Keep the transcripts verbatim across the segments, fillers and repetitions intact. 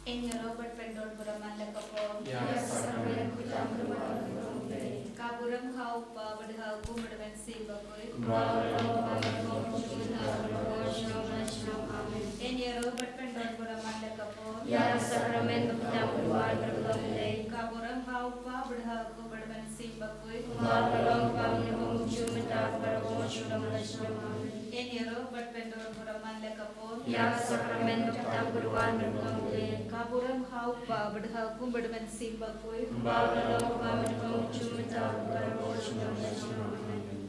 Yn ïaroh bad pyndon burom man la ka pom. Ïa ka sakramen ka pyrthei. Ka burom ha u Kpa bad ha u Khun bad ha u Mynsiem Bakhuid. Kumba ka long ha u Amen. Yn ïaroh bad pyndon burom man la ka pom. Ïa ka sakramen ka pyrthei. Ka burom ha u Kpa bad ha u Khun bad ha u Mynsiem Bakhuid. Kumba ka long ha u Amen. Yn ïaroh bad pyndon burom man la ka pom. Ïa ka sakramen ka pyrthei. Ka burom ha u Kpa bad ha u Khun bad ha u Mynsiem Bakhuid. Kumba ka long ha u Amen. Amen.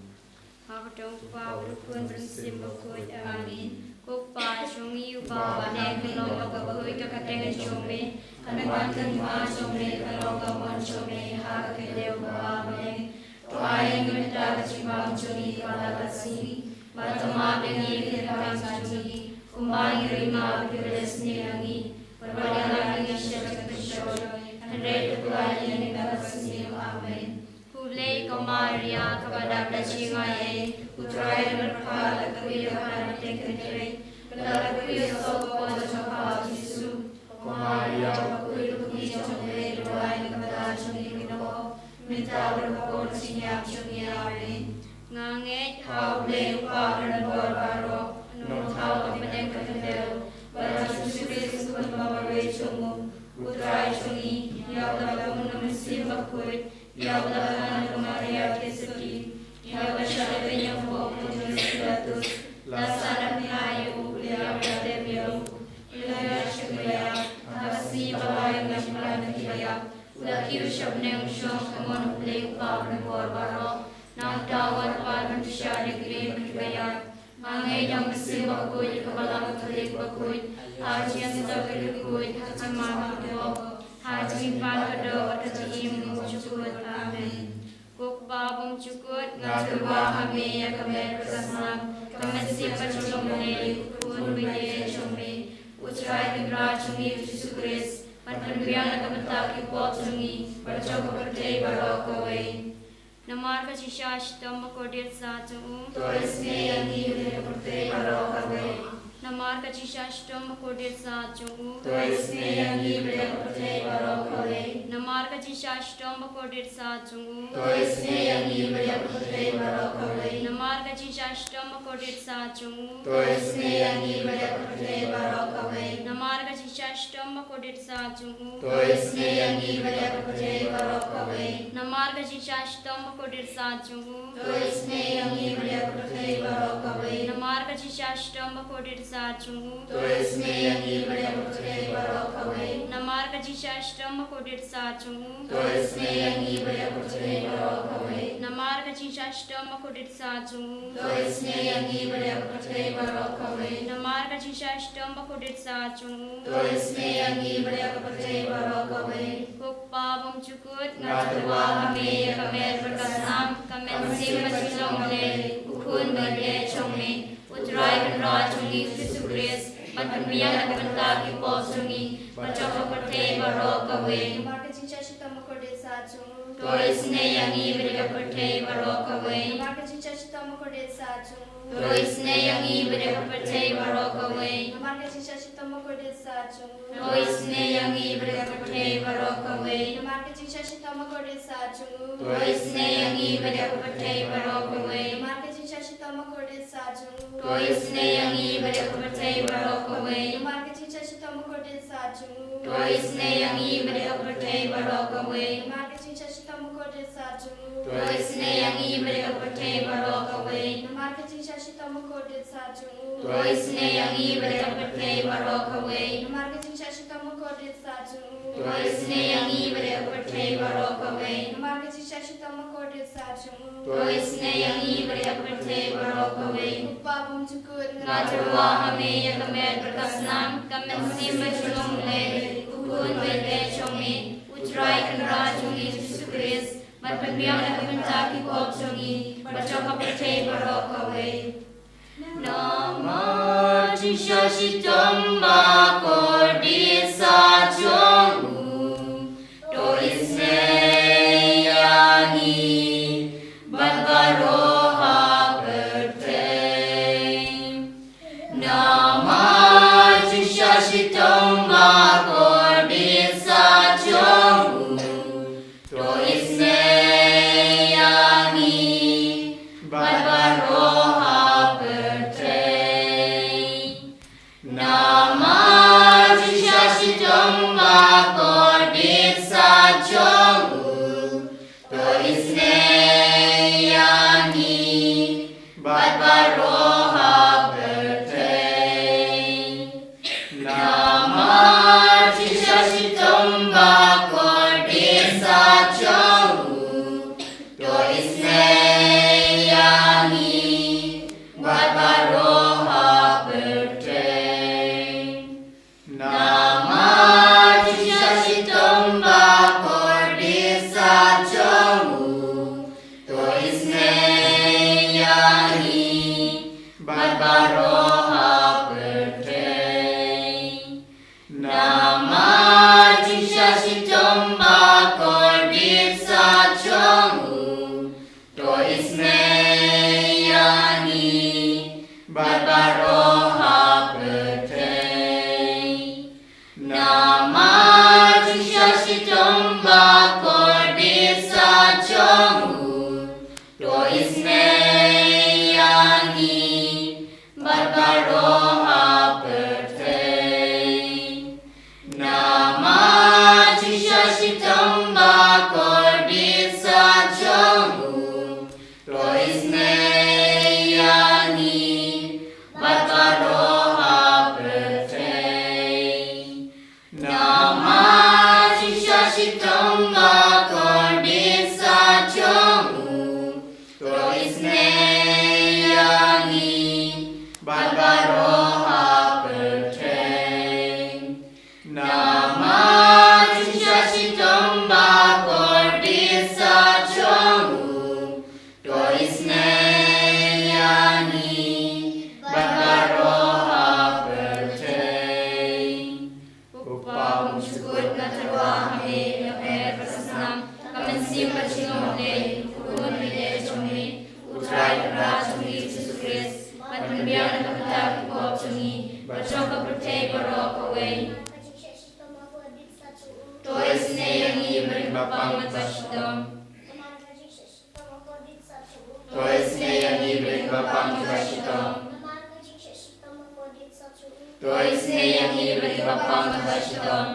Ha ka kyrteng u Kpa bad u Khun bad u Mynsiem Bakhuid. Amen. Ko Kpa jong ngi uba ha bneng, ka long ka bakhuid ka kyrteng jong me. Kan wan ka hima jong me, kan long ka mon jong me ha ka khyllipmat uba ha bneng. To ai ïa ngi mynta ka jingbam jong ngi kaba la ka sngi. Bad to map ïa ngi ki ryngkang jong ngi, kumba ngi ri ïa kiba la sniew ïa ngi. Bad wat ïalam ïa ngi sha ka jingpynshoi, hynrei to pyllait ïa ngi na ka basniew. Amen. Khublei ko Maria, kaba dap da jingaiei, U Trai u don bad pha, la kyrkhu ïa pha na ka bynta ki hynrei, bad la kyrkhu ïa u soh ka por jong pha u Jisu. Ko Maria, bakhuid, bakhuid jong U Blei, duwai ïa ngi kiba bun jong ngi kiba don ha ka dohnud, mynta bad ha ka por jingïap jong ngi. Amen. Nga ngeit ha U Blei U Kpa Uba don bor baroh, U Nongthaw ka bneng ka khyndew, bad ha U Jisu Khrist U Khun bamarwei jong U, U Trai jong ngi, ïa uba la kum ha U Mynsiem Bakhuid, ïa uba la kha na ka Maria Theisotti, ïa uba la shah leh beiñ ha ka bok u Pontius Pilatus, la sah na ka bnai, u la ïap, u la tep ïa u, u la ïaid sha ki baïap, ha ka sngi ba lai u la shong na ka bynta ki baïap, u la kiew sha bneng, u shong ha ka mon U Blei U Kpa Uba don bor baroh. Nangta u wan pat ban pynshai ïa ki briew bad ki baïap. Nga ngeit ïa U Mynsiem Bakhuid, ka Balang Katholik bakhuid, ha ka jingïasyrdoh ki riewkhuid, ha ka jingmap ki baboh, ha ka jingpynïaid ka doh bad ka jingim bymjukut. Amen. Ko Kpa bymjukut, nga tyrwa ha me ïa ka met bad ka snam, ka mynsiem bad ka jinglong U Blei, U Khun uba ïeit jong me, U Trai Kynrad jong ngi U Jisu Khrist, ban pynbiang na ka bynta ki pop jong ngi bad jong ka pyrthei baroh kawei. Namar ka jingshisha shitom bakordit sah jong u. To isynei ïa ngi bad ïa ka pyrthei baroh kawei. Namar ka jingshisha shitom bakordit sah jong u. To isynei ïa ngi bad ïa ka pyrthei baroh kawei. Namar ka jingshisha shitom bakordit sah jong u. To isynei ïa ngi bad ïa ka pyrthei baroh kawei. Namar ka jingshisha shitom bakordit sah jong u. To isynei ïa ngi bad ïa ka pyrthei baroh kawei. Namar ka jingshisha shitom bakordit sah jong u. To isynei ïa ngi bad ïa ka pyrthei baroh kawei. Namar ka jingshisha shitom bakordit sah jong u. To isynei ïa ngi bad ïa ka pyrthei baroh kawei. Namar ka jingshisha shitom bakordit sah jong u. To isynei ïa ngi bad ïa ka pyrthei baroh kawei. Namar ka jingshisha shitom bakordit sah jong u. To isynei ïa ngi bad ïa ka pyrthei baroh kawei. Namar ka jingshisha shitom bakordit sah jong u. To isynei ïa ngi bad ïa ka pyrthei baroh kawei. Namar ka jingshisha shitom bakordit sah jong u. To isynei ïa ngi bad ïa ka pyrthei baroh kawei. Ko Kpa bymjukut, nga tyrwa ha me ïa ka met bad ka snam, ka mynsiem bad ka jinglong U Blei, U Khun uba ïeit jong me, U Trai Kynrad jong ngi U Jisu Khrist, ban pynbiang na ka bynta ki pop jong ngi bad jong ka pyrthei baroh kawei. Namar ka jingshisha shitom bakordit sah jong u. To isynei ïa ngi bad ïa ka pyrthei baroh kawei. Namar ka jingshisha shitom bakordit sah jong u. To isynei ïa ngi bad ïa ka pyrthei baroh kawei. Namar ka jingshisha shitom bakordit sah jong u. To isynei ïa ngi bad ïa ka pyrthei baroh kawei. Namar ka jingshisha shitom bakordit sah jong u. To isynei ïa ngi bad ïa ka pyrthei baroh kawei. Namar ka jingshisha shitom bakordit sah jong u. To isynei ïa ngi bad ïa ka pyrthei baroh kawei. Namar ka jingshisha shitom bakordit sah jong u. To isynei ïa ngi bad ïa ka pyrthei baroh kawei. Namar ka jingshisha shitom bakordit sah jong u. To isynei ïa ngi bad ïa ka pyrthei baroh kawei. Namar ka jingshisha shitom bakordit sah jong u. To isynei ïa ngi bad ïa ka pyrthei baroh kawei. Namar ka jingshisha shitom bakordit sah jong u. To isynei ïa ngi bad ïa ka pyrthei baroh kawei. Namar ka jingshisha shitom bakordit sah jong u. To isynei ïa ngi bad ïa ka pyrthei baroh kawei. Ko Kpa bymjukut, nga tyrwa ha me ïa ka met bad ka snam, ka mynsiem bad ka jinglong U Blei, U Khun uba ïeit jong me, U Trai Kynrad jong ngi U Jisu Khrist, ban pynbiang na ka bynta ki pop jong ngi bad jong ka pyrthei baroh kawei. Namar ka jingshisha shitom bakordit sah jong u. To isynei ïa ngi bad baroh ha pyrthei. Namar ka jingshisha shitom bakordit bad baroh ha pyrthei. Namar jingshisha shitom ba kordit sa jong u, to isynei ïa ngi bad baroh ha pyrthei. Namar jingshisha shitom ba kordit sa jong u, to isynei ïa ngi bad baroh ha pyrthei. Namar jingshisha shitom ba kordit sa jong u, to isynei ïa ngi bad baroh ha pyrthei. Namar jingshisha shitom ba kordit sa jong u, to isynei ïa ngi bad baroh ha pyrthei. Namar jingshisha shitom ba kordit sa jong u, to isynei ïa ngi bad baroh ha pyrthei. Namar jingshisha shitom ba kordit sa jong u, to isynei ïa ngi bad baroh ha pyrthei. Namar jingshisha shitom ba kordit sa jong u, to isynei ïa ngi bad baroh ha pyrthei. Ko Pa ba jukut, nga tyrwa ha me ïa ka met bad ka snam, ka mynsiem bad jingïong U Blei, U Khun baieit jong me, U Trai Kynrad jong ngi Jisu Khrist, ban pynbiang na ka bynta ki pop jong ngi bad jong ka pyrthei baroh kawei. To isynei ïa ngi bad ïa ki bapang kiba shitom. To isynei ïa ngi bad ïa ki bapang kiba shitom. To isynei ïa ngi bad ïa ki bapang kiba shitom.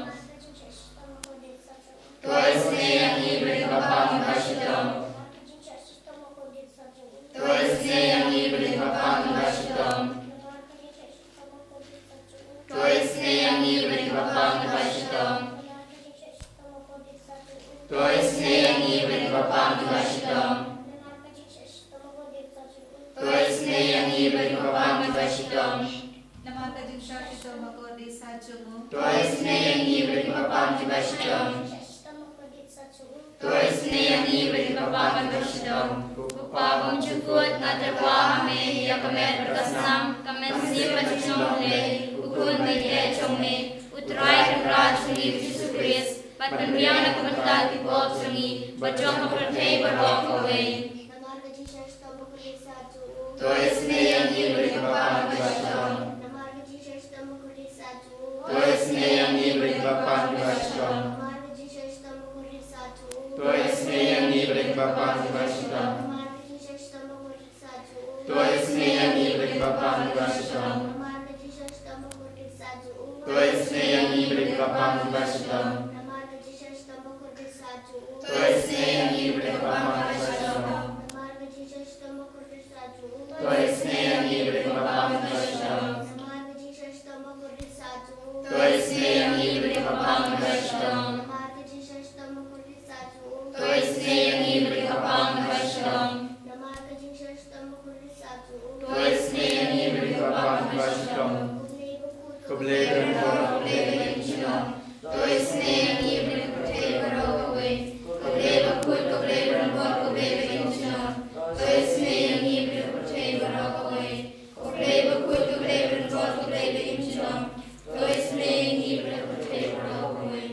To isynei ïa ngi bad ïa ki bapang kiba shitom. To isynei ïa ngi bad ïa ki bapang kiba shitom. To isynei ïa ngi bad ïa ki bapang kiba shitom. To isynei ïa ngi bad ïa ki bapang kiba shitom. To isynei ïa ngi bad ïa ki bapang kiba shitom. Namar ka jingshisha shitom ba kordit sa jong u. To isynei ïa ngi bad ïa ki bapang kiba shitom. To isynei ïa ngi bad ïa ki bapang kiba shitom. Ko Pa ba jukut, nga tyrwa ha me ïa ka met bad ka snam, ka mynsiem bad jingïong U Blei, U Khun baieit jong me, U Trai Kynrad jong ngi Jisu Khrist, ban pynbiang na ka bynta ki pop jong ngi bad jong ka pyrthei baroh kawei. Namar ka jingshisha shitom ba kordit sa jong u. To isynei ïa ngi bad ïa ki bapang kiba shitom. Namar ka jingshisha shitom ba kordit sa jong u. To isynei ïa ngi bad ïa ki bapang kiba shitom. Namar ka jingshisha shitom ba kordit sa jong u. To isynei ïa ngi bad ïa ki bapang kiba shitom. Namar ka jingshisha shitom ba kordit sa jong u. To isynei ïa ngi bad ïa ki bapang kiba shitom. Namar ka jingshisha shitom ba kordit sa jong u. To isynei ïa ngi bad ïa ki bapang kiba shitom. Namar ka jingshisha shitom ba kordit sa jong u. To isynei ïa ngi bad ïa ki bapang kiba shitom. Namar ka jingshisha shitom ba kordit sa jong u. To isynei ïa ngi bad ïa ki bapang kiba shitom. Namar ka jingshisha shitom ba kordit sa jong u. To isynei ïa ngi bad ïa ki bapang kiba shitom. Namar ka jingshisha shitom ba kordit sa jong u. To isynei ïa ngi bad ïa ki bapang kiba shitom. Namar ka jingshisha shitom ba kordit sa jong u. To isynei ïa ngi bad ïa ki bapang kiba shitom. Ko Blei ba ryngkot, ko Blei ba im junom. To isynei ïa ngi bad ïa ka pyrthei baroh kawei. Ko Blei bakhuid, ko Blei ba ryngkot, ko Blei ba im junom. To isynei ïa ngi bad ïa ka pyrthei baroh kawei. Ko Blei bakhuid, ko Blei ba ryngkot, ko Blei ba im junom. To isynei ïa ngi bad ïa ka pyrthei baroh kawei.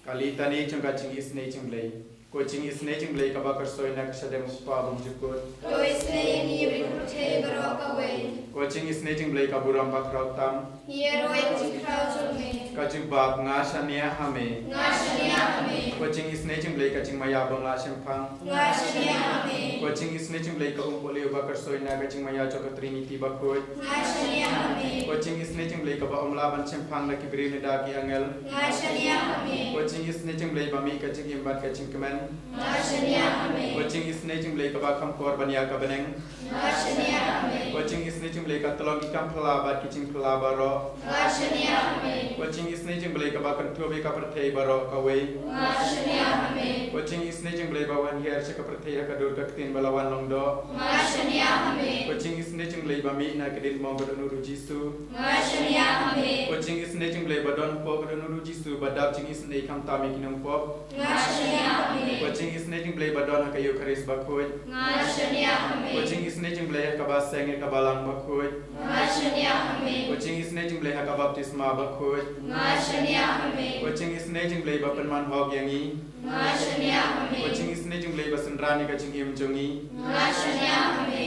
Ka litani jong ka jingisynei jong U Blei. Ko jingisynei jong U Blei kaba kyrsoi na ka shadem U Kpa ba jukut. To isynei ïa ngi bad ïa ka pyrthei baroh kawei. Ko Ka jingisynei jong u Blei ka burom bakhraw tam. Ïa ruh ka jingkhraw jong me. Ka jubab, nga shaniah ha me. Nga shaniah ha me. Ka jingisynei jong u Blei ka jingmaïa bym lah shemphang. Nga shaniah ha me. Ka jingisynei jong u Blei ka um pohliew ba kyrshoi na ka jingmaïa jong ka Trinity bakhuid. Nga shaniah ha me. Ka jingisynei jong u Blei kaba ym lah ban shemphang da ki briew ne da ki angel. Nga shaniah ha me. Ka jingisynei jong u Blei ba mih ka jingim bad ka jingkmen. Nga shaniah ha me. Ka jingisynei jong u Blei kaba kham kor ban ïa ka bneng. Nga shaniah ha me. Ka jingisynei jong u Blei ka tyllong ki kam phylla bad ki jingphylla baroh. Nga shaniah ha me. Ka jingisynei jong u Blei kaba kynthup ïa ka pyrthei baroh kawei. Nga shaniah ha me. Ka jingisynei jong u Blei ba wan hiar sha ka pyrthei ha ka dur ka ktien ba la wan long doh. Nga shaniah ha me. Ka jingisynei jong u Blei ba mih na ka diengphna ka dohnud u Jisu. Nga shaniah ha me. Ka jingisynei jong u Blei ba don hapoh ka dohnud u Jisu ba dap jingisynei khamtam ïa ki nongpop. Nga shaniah ha me. Ka jingisynei jong u Blei ba don ha ka Eukharist bakhuid. Nga shaniah ha me. Ka jingisynei jong u Blei ha kaba seng ïa kaba lang bakhuid. Nga shaniah ha me. Ka jingisynei jong u Blei ha ka baptisma bakhuid. Nga shaniah ha me. Ka jingisynei jong u Blei ba pynman hok ïa ngi. Nga shaniah ha me. Ka jingisynei jong u Blei ba synran ïa ka jingim jong ngi. Nga shaniah ha me.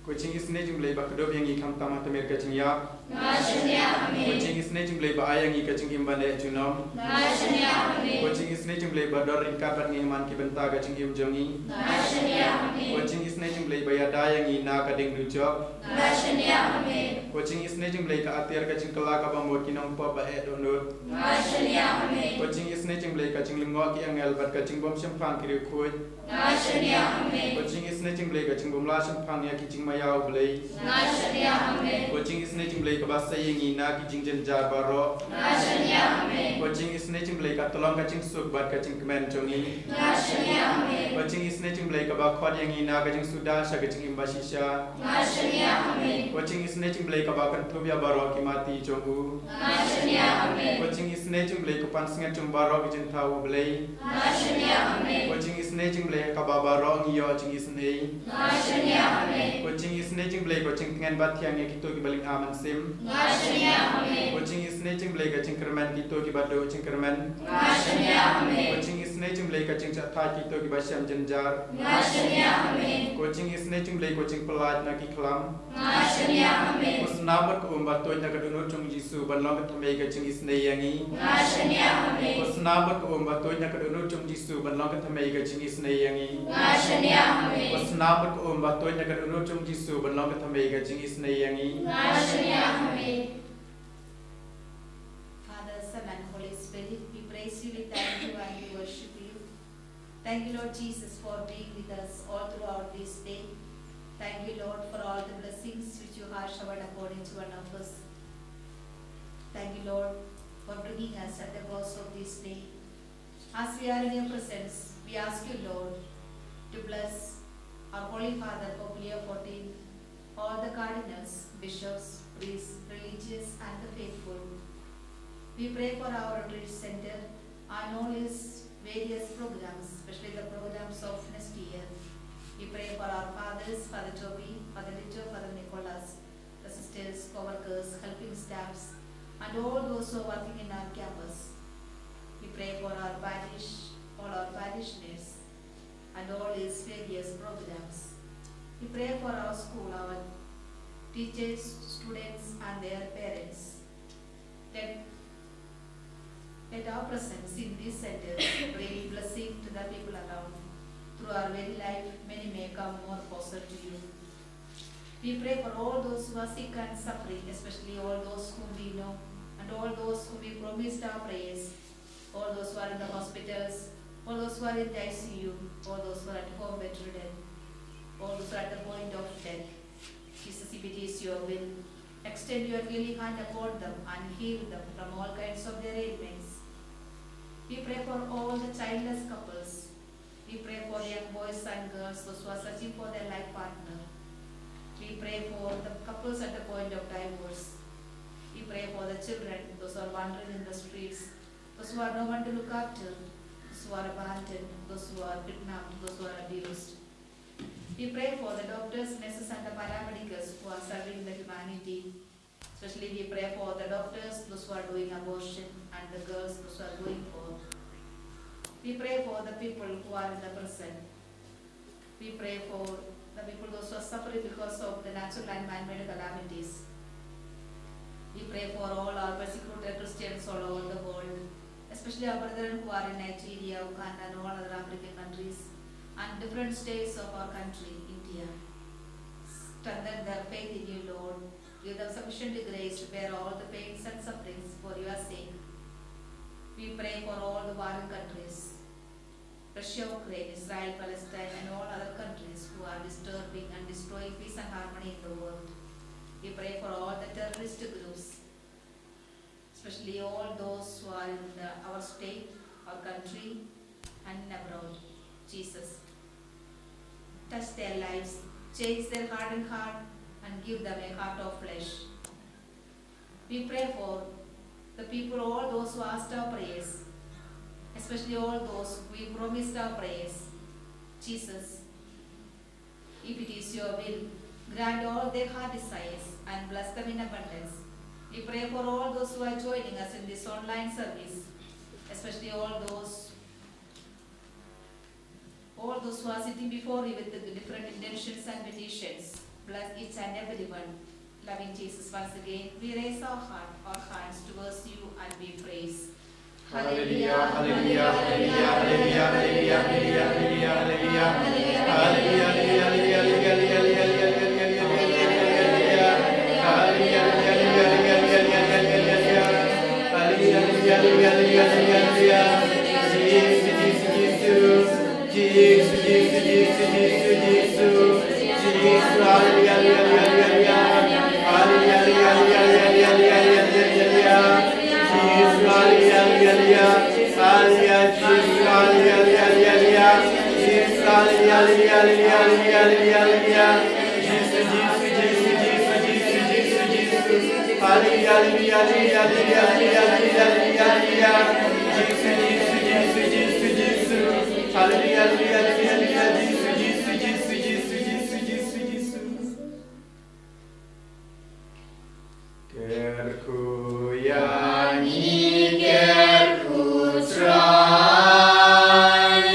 Ka jingisynei jong u Blei ba kdup ïa ngi khamtam ha tmier ka jingïap. Nga shaniah ha me. Ka jingisynei jong u Blei ba ai ïa ngi ka jingim ban eh junom. Nga shaniah ha me. Ka jingisynei jong u Blei ba don ryngkat bad ngi ha man ki bynta ka jingim jong ngi. Nga shaniah ha me. Ka jingisynei jong u Blei ba ïada ïa ngi na ka diengdujok. Nga shaniah ha me. Ka jingisynei jong u Blei ka atiar ka jingkylla kaba mut ki nongpop ba eh dohnud. Nga shaniah ha me. Ka jingisynei jong u Blei ka jinglyngngoh ki angel bad ka jingbymshemphang ki riewkhuid. Nga shaniah ha me. Ka jingisynei jong u Blei ka jingbymlah shemphang ïa ki jingmaïa u Blei. Nga shaniah ha me. Ka jingisynei jong u Blei kaba sei ïa ngi na ki jingjynjar baroh. Nga shaniah ha me. Ka jingisynei jong u Blei ka tyllong ka jingsuk bad ka jingkmen jong ngi. Nga shaniah ha me. Ka jingisynei jong u Blei kaba khot ïa ngi na ka jingsuda sha ka jingim bashisha. Nga shaniah ha me. Ka jingisynei jong u Blei kaba kynthup ïa baroh ki mati jong u. Nga shaniah ha me. Ka jingisynei jong u Blei ka pansngiat jong baroh ki jingthaw u Blei. Nga shaniah ha me. Ka jingisynei jong u Blei ha kaba baroh ngi ïoh jingisynei. Nga shaniah ha me. Ka jingisynei jong u Blei ka jingtngen bathiang ïa kito kiba lyngkha mynsiem. Nga shaniah ha me. Ka jingisynei jong u Blei ka jingkyrmen kito kiba duh jingkyrmen. Nga shaniah ha me. Ka jingisynei jong u Blei ka jingshah thait kito kiba shem jynjar. Nga shaniah ha me. Ka jingisynei jong u Blei ka jingpyllait na ki khlam. Nga shaniah ha me. Ka snam bad ka um ba tuid na ka dohnud jong u Jisu ban long ka thymmei ka jingisynei ïa ngi. Nga shaniah ha me. Ka snam bad ka um ba tuid na ka dohnud jong u Jisu ban long ka thymmei ka jingisynei ïa ngi. Nga shaniah ha me. Ka snam bad ka um ba tuid na ka dohnud jong u Jisu ban long ka thymmei ka jingisynei ïa ngi. Nga shaniah ha me. Father, Son, and Holy Spirit, we praise you, we thank you, and we worship you. Thank you, Lord Jesus, for being with us all throughout this day. Thank you, Lord, for all the blessings which you have showered upon each one of us. Thank you, Lord, for bringing us at the close of this day. As we are in your presence, we ask you, Lord, to bless our Holy Father, Pope Leo fourteenth, all the cardinals, bishops, priests, religious, and the faithful. We pray for our retreat center and all its various programs, especially the programs of next year. We pray for our fathers, Father Toby, Father Lito, Father Nicholas, the sisters, co-workers, helping staffs, and all those who are working in our campus. We pray for our parish, all our parishioners, and all its various programs. We pray for our school, our teachers, students, and their parents. Let, let our presence in these centers bring blessing to the people around. Through our very life, many may come more closer to you. We pray for all those who are sick and suffering, especially all those whom we know, and all those whom we promised our prayers, all those who are in the hospitals, all those who are in the I C U, all those who are at home bedridden, all those who are at the point of death. Jesus, if it is your will, extend your healing hand upon them and heal them from all kinds of their ailments. We pray for all the childless couples. We pray for young boys and girls, those who are searching for their life partner. We pray for the couples at the point of divorce. We pray for the children, those who are wandering in the streets, those who have no one to look after, those who are abandoned, those who are kidnapped, those who are abused. We pray for the doctors, nurses, and the paramedics who are serving the humanity. Especially we pray for the doctors, those who are doing abortion, and the girls, those who are going for. We pray for the people who are in the prison. We pray for The people, those who are suffering because of the natural and man-made calamities. We pray for all our persecuted Christians all over the world, especially our brethren who are in Nigeria, Uganda, and all other African countries, and different states of our country, India. Strengthen their faith in you, Lord. Give them sufficient grace to bear all the pains and sufferings for your sake. We pray for all the warring countries, Russia, Ukraine, Israel, Palestine, and all other countries who are disturbing and destroying peace and harmony in the world. We pray for all the terrorist groups, especially all those who are in the, our state, our country, and abroad. Jesus, touch their lives, change their hardened heart, and give them a heart of flesh. We pray for the people, all those who asked our prayers, especially all those we promised our prayers. Jesus, if it is your will, grant all their heart desires and bless them in abundance. We pray for all those who are joining us in this online service, especially all those all those who are sitting before you with the different intentions and petitions. Bless each and every one. Loving Jesus, once again, we raise our heart, our hands towards you and we praise. Hallelujah, hallelujah, hallelujah, hallelujah. Jisu, Jisu, Jisu, Jisu, Jisu, Jisu, Hallelujah, Hallelujah, Hallelujah, Hallelujah, Hallelujah, Hallelujah, Hallelujah, Jisu, Hallelujah, Hallelujah, Hallelujah, Hallelujah, Jisu, Hallelujah, Hallelujah, Hallelujah, Hallelujah, Hallelujah, Hallelujah, Jisu, Jisu, Jisu, Jisu, Jisu, Jisu, Jisu, Hallelujah, Hallelujah, Hallelujah, Hallelujah, Hallelujah, Hallelujah, Jisu, Jisu, Jisu, Jisu, Jisu, Jisu. Hallelujah, hallelujah, hallelujah, hallelujah, Jisu, Jisu, Jisu, Jisu, Jisu, Jisu, Jisu. Kyrkhu ïa ngi, kyrkhu Trai.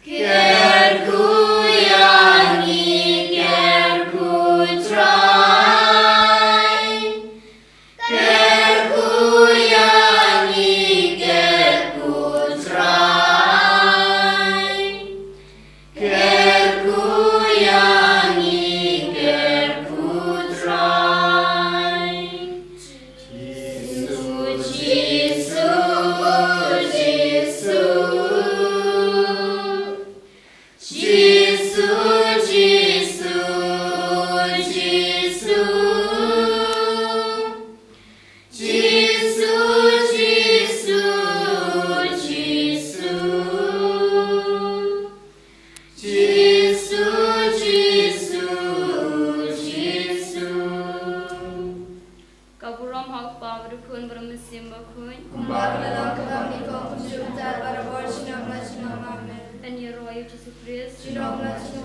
Kyrkhu ïa ngi, kyrkhu Trai. Kyrkhu ïa ngi, kyrkhu Trai. Kyrkhu ïa ngi, kyrkhu Trai. Jisu, Jisu, Jisu. Jisu, Jisu, Jisu. Jisu, Jisu, Jisu. Jisu, Jisu, Jisu. Ka burom ha u Kpa bad u Khun bad u Mynsiem Bakhuid. Kumba ka la long, ka bym dei, kumjuh mynta, barabor, junom la junom. Amen. Yn ïaroh ïa u Jisu Khrist. Junom la junom.